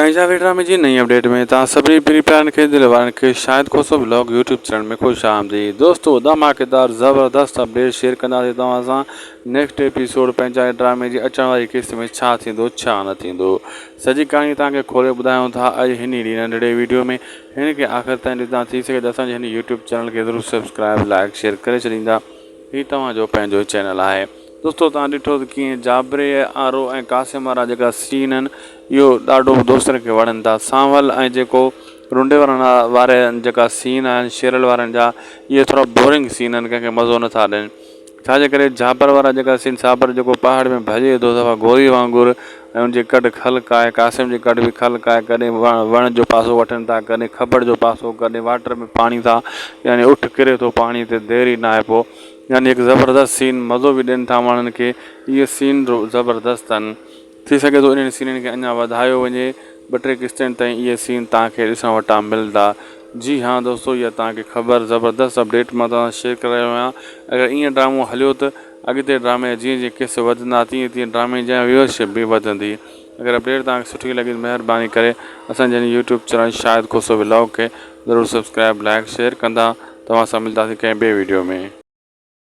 پنهنجا وي ڊرامي جي نئين اپڊيٽ ۾ توهان سڀني پرين پيارن کي دل وارن کي Shahid Khoso vlog YouTube channel ۾ خوش آمديد دوستو ڌماڪيدار زبردست اپڊيٽ شيئر ڪنداسين توهان سان نيڪسٽ ايپيسوڊ پنهنجا ڊرامي جي اچڻ واري قسط ۾ ڇا ٿيندو ڇا نه ٿيندو سڄي ڪهاڻي توهان کي کولي ٻڌايون ٿا اڄ هن ئي ننڍڙي ويڊيو ۾ هن کي آخر تائين ڏسندا ٿي سگهي ته اسان جي هن يوٽيوب چينل کي ضرور سبسڪرائب لائڪ شيئر ڪري ڇڏيندا هي توهان جو پنهنجو چينل آهي. دوستو توهان ڏٺو ته ڪيئن جابري آرو ۽ قاسم وارا جيڪا سين آهن اهو ڏاڍو دوستن کي وڻن ٿا سانول ۽ جيڪو رنڊي وارن واري جيڪا سين آهن شيرل وارن جا اهي ٿورا بورنگ سين آهن ڪنهن کي مزو نٿا ڏين ڇا جي ڪري جابر وارا جيڪا سين صابر جيڪو پهاڙ ۾ ڀڄي ٿو صفا گوري وانگر ۽ ان جي ڪڍ خلق آهي قاسم جي ڪڍ به خلق آهي ڪڏهن وڻ وڻ جو پاسو وٺن ٿا ڪڏهن کٻڙ جو پاسو ڪڏهن واٽر ۾ پاڻي ٿا يعني اٺ ڪري ٿو پاڻي تي دير ئي ناهي پوء يعني هڪ زبردست سين مزو به ڏين ٿا ماڻهن کي اهي سين زبردست آهن ٿي سگهي ٿو انهن سينن کي اڃا وڌايو وڃي ٻه ٽي قسطن تائين اهي سين توهان کي ڏسڻ وٽان ملندا جي ها دوستو اها توهان کي خبر زبردست اپڊيٽ مان توهان سان شيئر ڪري رهيو آهيان اگر ائين ڊرامو هليو ته اڳتي ڊرامي جا جيئن جيئن قسط وڌندا تيئن تيئن ڊرامي جا ويورشپ به وڌندي اگر اپڊيٽ توهان کي سٺي لڳي ته مهرباني ڪري اسان جي هن YouTube channel Shahid Khoso vlog کي ضرور سبسڪرائب لائڪ شيئر ڪندا توهان سان ملنداسين ڪنهن ٻي ويڊيو ۾.